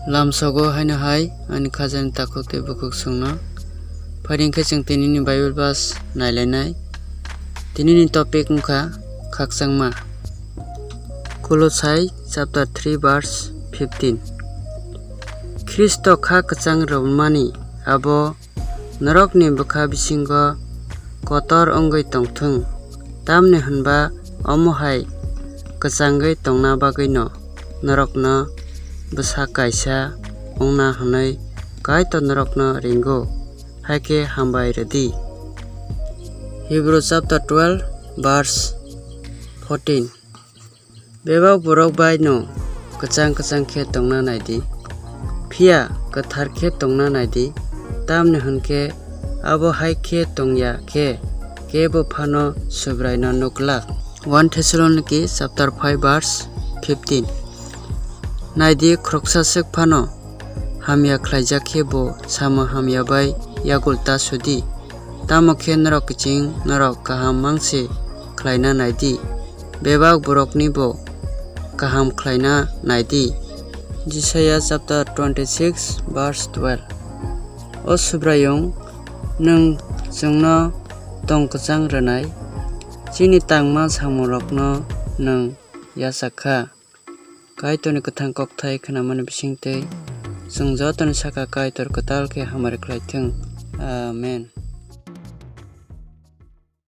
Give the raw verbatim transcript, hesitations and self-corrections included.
Lamsogo haino hai ani khajani takhuk tei bukhuk chwngno. Phai di khe chwng tinini Bible verse nailainai. Tinini topic wngkha khakchangma. Kolosai chapter three verse fifteen. Khristo kha kwchang rwmani abo norokni bwkha bisingo kotor wngwi tongthung, tamni hwnba omo hai kwchangwi tongna bagwino norokno bwsa kaisa wngna hwnwi Kaitor norokno ringo, hai khe hambai rwdi. Hebrew chapter twelve verse fourteen. Bebak borok bai no kwchang kwchang khe tongna nai di, phiya kwthar khe tongna nai di, tamni hwn khe abo hai khe tong ya khe kebo phano Subraino nuk glak. One Thessaloniki chapter five verse fifteen. Nai di, khoroksa swk phano hamya khlaijak khe bo samung hamya bai yagul ta su di, tamo khe norok kiching norok kaham mang se khlaina nai di. Bebak borokni bo kaham khlaina nai di. Jisaya chapter twenty six verse twelve. O Subraiyung, nwng chwngno tong kwchang rwnai, chini tangma samungrokno nwng yachak kha. Kaitorni kwthang kokthai khnamani bisingtwi chwng jotoni saka Kaitor kwtal khe hamari khlai thung. Amen.